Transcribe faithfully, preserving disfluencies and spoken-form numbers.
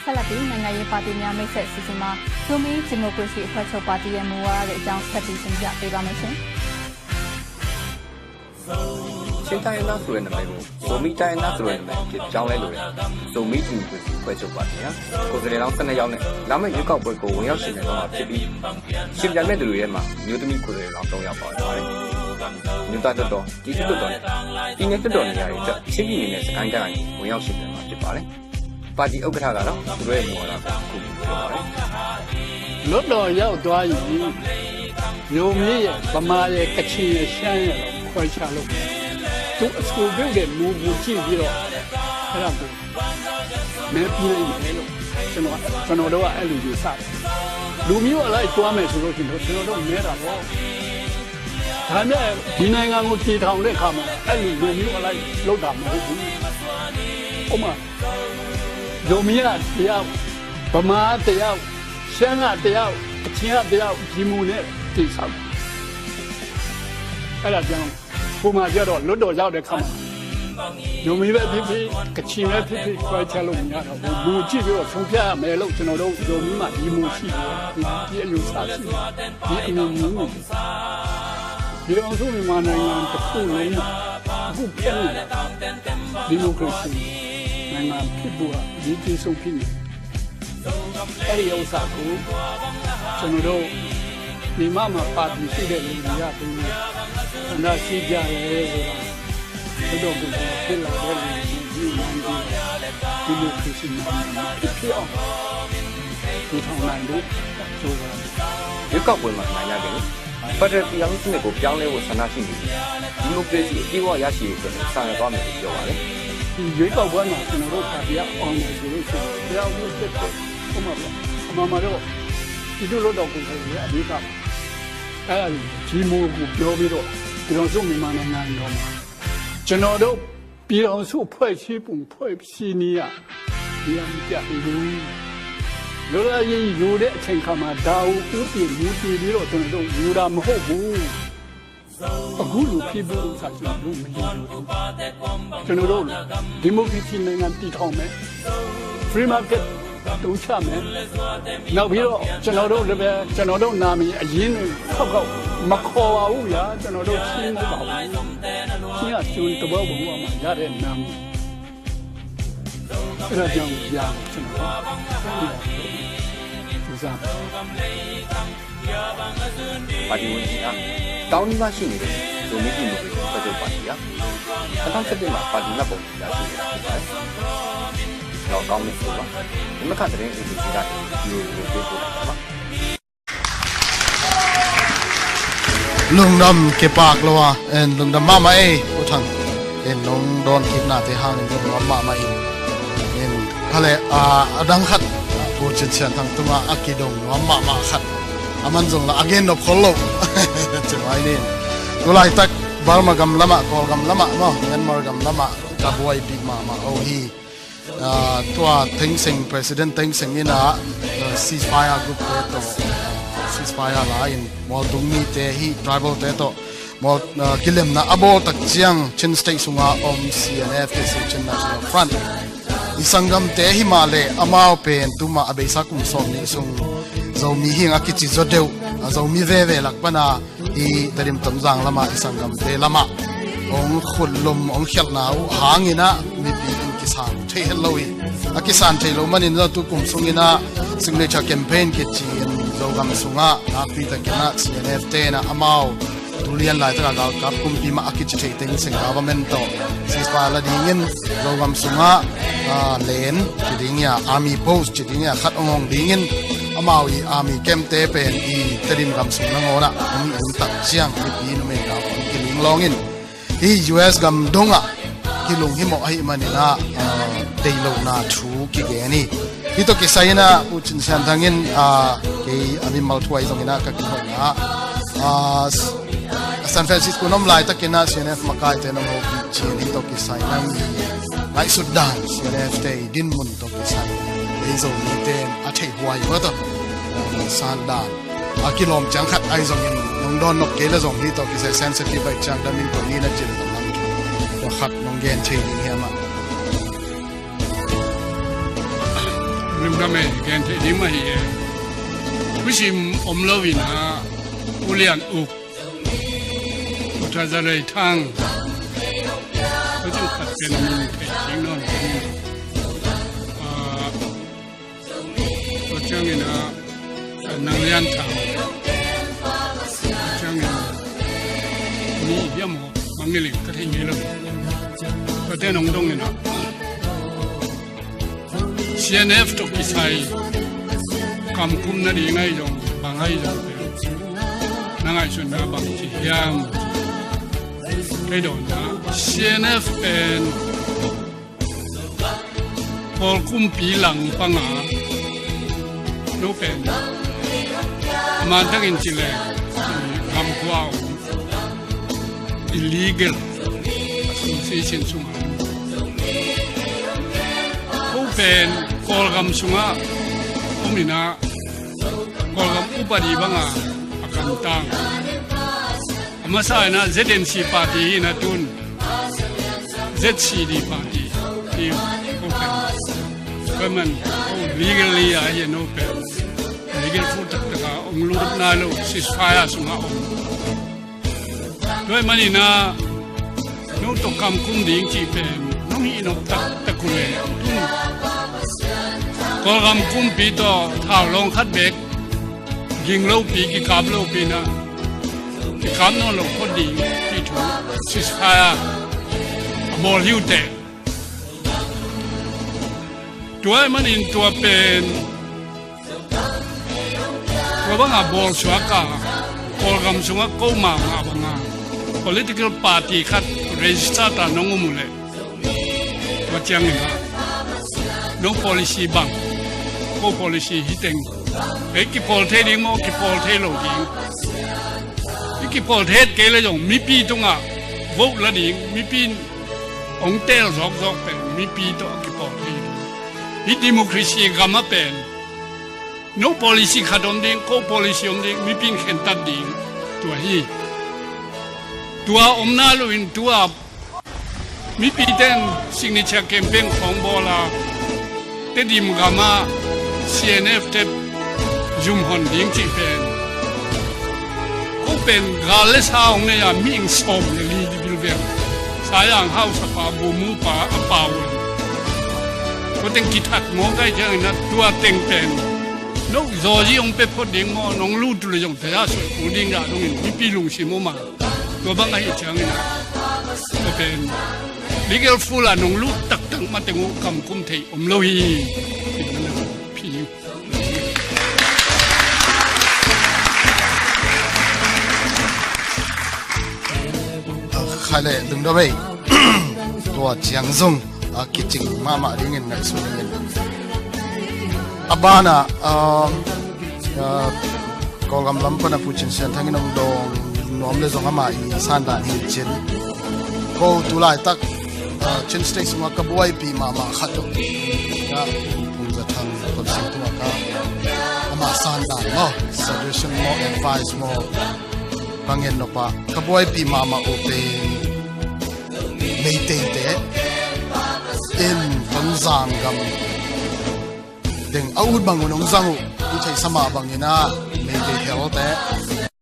ဆက်လက်ပြီးနိုင်ငံရေးပါတီများမိတ်ဆက်အစီအစဉ်မှာ ဇိုမီးဒီမိုကရေစီအဖွဲ့ချုပ်ပါတီရဲ့မူဝါဒတွေအကြောင်းဆက်ပြီးတင်ပြပေးပါမယ်ရှင်။ ချင်းတိုင်းရင်းသားဆိုတဲ့နာမည်ကို ဇိုမီးတိုင်းရင်းသားဆိုတဲ့နာမည်အဖြစ်ပြောင်းလဲလိုတဲ့ ဇိုမီးဒီမိုကရေစီအဖွဲ့ချုပ်ပါတီဟာ ကိုယ်စားလှယ်လောင်း ဆယ့်နှစ်ယောက်နဲ့ လာမယ့်ရွေးကောက်ပွဲကို ဝင်ရောက်ယှဉ်ပြိုင်သွားမှာဖြစ်ပြီး ယှဉ်ပြိုင်မယ့်သူတွေထဲမှာ အမျိုးသမီးကိုယ်စားလှယ်လောင်း သုံးယောက်ပါဝင်ပါတယ်။ အမျိုးသားလွှတ်တော်၊ ပြည်သူ့လွှတ်တော်နဲ့ ပြည်နယ်လွှတ်တော်နေရာတွေအတွက် ချင်းပြည်နယ်နဲ့ စစ်ကိုင်းတိုင်းကနေ ဝင်ရောက်ယှဉ်ပြိုင်မှာဖြစ်ပါတယ်။ ပါတီဥက္ကဋ္ဌကတော့ သူတို့ရဲ့မူဝါဒကို အခုလိုပြောပါတယ်။ လွှတ်တော်ရောက်သွားရင် ဇိုမီးရယ်၊ ဗမာရယ်၊ ကချင်ရယ်၊ ရှမ်းရယ်လို့ ခွဲခြားလို့မရဘူး။ သူအဆိုပြုတဲ့မူကိုကြည့်ပြီးတော့ အဲ့ဒါကို မဲပေးလိုက်မယ်လို့ ကျွန်တော်၊ ကျွန်တော်တို့က အဲ့လိုယူဆတယ်။ လူမျိုးအလိုက်သွားမယ်ဆိုလို့ရှိရင်တော့ ကျွန်တော်တို့မဲတာပေါ့။ ဒါပေမဲ့ ဒီနိုင်ငံကိုတည်ထောင်တဲ့အခါမှာ အဲ့လိုလူမျိုးအလိုက်လုပ်တာမဟုတ်ဘူး။ ဥပမာ ဇိုမီးကတစ်ယောက်၊ ဗမာကတစ်ယောက်၊ ရှမ်းကတစ်ယောက်၊ ကချင်ကတစ်ယောက်၊ ဒီမူနဲ့တည်ဆောက်တယ်။ အဲ့ဒါကြောင့် ဟိုမှာကျတော့ လွှတ်တော်ရောက်တဲ့အခါမှာ ဇိုမီးပဲဖြစ်ဖြစ်၊ ကချင်ပဲဖြစ်ဖြစ် ခွဲခြားလို့မရတော့ဘူး။ လူကြည့်ပြီးတော့ ဆုံးဖြတ်ရမယ်လို့ ကျွန်တော်တို့ ဇိုမီးမှာ ဒီမူရှိတယ်။ ဒီအယူအဆရှိတယ်။ ဒီအမြင်မျိုးနဲ့ ပြည်ထောင်စုမြန်မာနိုင်ငံတစ်ခုလုံးမှာ အခုဖြစ်နေတဲ့ ဒီမိုကရေစီနိုင်ငံဖြစ်ဖို့က အရေးကြီးဆုံးဖြစ်နေတယ်။ အဲ့ဒီဥစ္စာကို ကျွန်တော်တို့ မြန်မာမှာ ပါတီရှိတဲ့လူတွေက ဘယ်လိုဆန္ဒရှိကြလဲဆိုတာ လွှတ်တော်ကိုယ်စားလှယ်ဖြစ်လာတဲ့လူတွေနဲ့ ညှိနှိုင်းပြီး ဒီမိုကရေစီနိုင်ငံဖြစ်ဖြစ်အောင် တည်ထောင်နိုင်ဖို့ ကြိုးစားတယ်။ ရွေးကောက်ပွဲမှာ အနိုင်ရခဲ့ရင် ဖက်ဒရယ်ပြည်ထောင်စုစနစ်ကို ပြောင်းလဲဖို့ ဆန္ဒရှိနေပြီး ဒီမိုကရေစီအပြည့်အဝရရှိရေးအတွက်လည်း ဆောင်ရွက်သွားမယ်လို့ ပြောပါတယ်။ ဒီရွေးကောက်ပွဲမှာ ကျွန်တော်တို့ပါတီက အောင်မယ်ဆိုလို့ရှိရင် တရားဥပဒေဖြစ်ဖို့ ဥပမာပေါ့၊ အမှန်မှာတော့ ပြည်သူ့လွှတ်တော်ကိုယ်စားလှယ်တွေ အဓိကပါ။ အဲ့ဒါကို ဒီမိုကိုပြောပြီးတော့ ပြည်ထောင်စုမြန်မာနိုင်ငံတော်မှာ ကျွန်တော်တို့ ပြည်ထောင်စုဖွဲ့စည်းပုံဖွဲ့စည်းနည်းက ဒီအမပြတ်ဘူး။ လွတ်လပ်ရေးယူတဲ့အချိန်ခါမှာ ဒါကိုဦးတည်မူတည်ပြီးတော့ ကျွန်တော်တို့ယူတာမဟုတ်ဘူး။ အခုလိုဖြစ်ဖို့ဥစ္စာ ကျွန်တော်တို့မယူဘူး။ ကျွန်တော်တို့ ဒီမိုကရေစီနိုင်ငံတည်ထောင်မယ်။ Free market တိုးချမယ်။ နောက်ပြီးတော့ ကျွန်တော်တို့လည်းပဲ ကျွန်တော်တို့နာမည်အရင်းတွေ ခောက်ခောက်မခေါ်ပါဘူးဗျာ။ ကျွန်တော်တို့ချင်းမဟုတ်ပါဘူး။ ချင်းက ကျွန်တော်တို့ဘဝမှာရတဲ့နာမည်။ အဲ့ဒါကြောင့် ရအောင် ကျွန်တော်တို့ ကြိုးစားမယ်။ ပါတီဝင်အင်အား သောင်းနီးပါးရှိနေတဲ့ ဇိုမီးဒီမိုကရေစီအဖွဲ့ချုပ်ပါတီဟာ နှစ်ထောင်ဆယ့်တစ်မှာ ပါတီမှတ်ပုံတင်ရရှိခဲ့တာဖြစ်ပါတယ်။ ဒီတော့ ကောင်းမွန်ပါ။ ဒီမခသတင်းအေဂျင်စီကနေ ဗီအိုအေကို ပေးပို့လိုက်တာပါ။ Lungdam kipak lo a, en, lungdam mahmah ei, U Thang. En, nong dawn kiknate hangin lungdam mahmah in. En, hale, a, a dang khat, Pu Cin Sian Thang tungah a kidong nuam mahmah khat. Aman zong la a gen nop khol lo. Ci mai nin. Tu laitak Burma gam lamah, Kawlgam lamah maw, Myanmar gam lamah ka buaipih mahmah uh hi. Ah, tua Thein Sein, President Thein Sein in ah, ah, ceasefire group te tawh, ah, ceasefire la-in mualtung mite hi, tribal te tawh mual, ah, kilemna a bawl tak ciang Chin State sunga om C N F te, Chin National Front i sanggamte hi mah leh amau pen tuma a beisa kum sawm nih sung Zomi hi ing a kici zaw deuh, a Zomi veve lak pana i Tedim Tonzang lamah i sanggamte lamah hong khutlum, hong khialhna uh hangin ah mipi in kisan thei het lo hi. A kisan thei lo manin zong tu kum sungin ah signature campaign kici in Zogam sungah nakpi takin ah C N F te in ah amau tu lian laitak a galkap kumpi mah a kici thei Thein Sein government tawh ceasefire la dingin Zogam sungah, ah, len ci ding hi a, army post ci ding hi a, khat hong hong dingin amau i army camp te pen i Tedim gam sung nangawn ah hong i um tak ciang mipi numei naupang kiling lawngin hi U S gam dongah kilunghimawh ahih manin ah, ah, deih lohna thu kigen hi. Hih tawh kisai in ah Pu Cin Sian Thang in, ah, kei a mimal thu ahi zongin ah ka kihoihna ah, San Francisco na om laitakin ah C N F makaite nong hopih ci-in hih tawh kisai nang i ngaihsut dan, C N F te i dinmun tawh kisai ei Zomite in a theih huai uh a tawh, ah, san dan a kilawm ciang khat ahi zongin nong dawn nop kei le zong hih tawh kisai sensitive ahi ciang damin koi ni na cin nang kei. Tua khat nong gen thei ding hiam ah? Lungdam ei, gen theih ding mah hi e. Thusim om lo in ah, U Lian Uk, U Tha Za Rei Thang, tua ciang khat pen a min thei ding nawn keng. Ah, tua ciangin ah, Nang Lian Thang, tua ciangin mi hiam maw, mangngilh in ka thei ngei lo. Tuate nong dong in ah, C N F tawh kisai kam kum nading ahi zong, bang ahi zong, na ngaihsutna bang ci hiam? Kei dawnna, C N F pen Kawl kumpi lang panga, no pen, a mantakin ci leh, gam khua a om, illegal association sungah, ko pen Kawlgam sungah om in ah, Kawlgam upadi banga a kamtang. A masa in ah Z N C party hi in ah, tun Z C D party hi. Ko pen, ko man, ko legally a hi, no pen, legal full taktak a ong lut nai lo, ceasefire sungah om. Tua ahih manin ah, no tawh kam kum ding cih pen nong hih nop taktak uh leh, tun Kawlgam kumpi tawh thau lawng khat beek ging lopi, kikap lopi in ah, kikap nawn lo phot ding cih thu, ceasefire a bawl hi uh teh. Tua ahih manin tua pen, tua banga bawlsuak a, Kawlgam sungah ko mahmah banga political party khat register ta nong om uh leh, tua ciangin ah, no policy bang, ko policy hi teng, ei kipawl thei ding maw, kipawl thei lo ding? I kipawl thei kei leh zong mipi tungah vote la ding, mipi in ong teel zawkzawk pen mipi tawh a kipawl thei ding. Hih democracy gam ah pen, no policy khat om ding, ko policy om ding, mipi in khentat ding, tua hi. Tua om nai lo in, tua mipite in signature campaign khawng bawl a, Tedim gamah C N F te zumhon ding cih pen, ko pen gal le sa hong nei a, mihing sawm le li bilbel, Sayang hausapa, Bumu pa, a pau un. Ko teng kithat mawk ahih ciangin ah, tua teng pen, no zawzi hong pia phot ding maw, nong lut uh leh zong taya suai kul ding zah dongin mipi lungsim om a. Tua bang ahih ciangin ah, tua pen legal full a nong lut taktak mateng uh kam kum thei om lo hi. Phi. Khai le, lungdam ei. Tua ciang zong a kicing mahmah dingin ngaihsun dingin. A banah, um, uh, Kawlgam lam pana Pu Cin Sian Thang in hong dawng nuam le zong amah i sandan hi cin. Ko tu laitak, uh, Chin State sungah ka buaipih mahmah khat uh, uh, Pu Za Thang Tonsing tungah ka, amah sandan maw, suggestion maw, advice maw, ka ngen nop ah, ka buaipih mahmah uh pen Meiteite in Tonzang gam teng a ut bang un hong zang uh. I theihsa mah bangin ah, Meitei helte,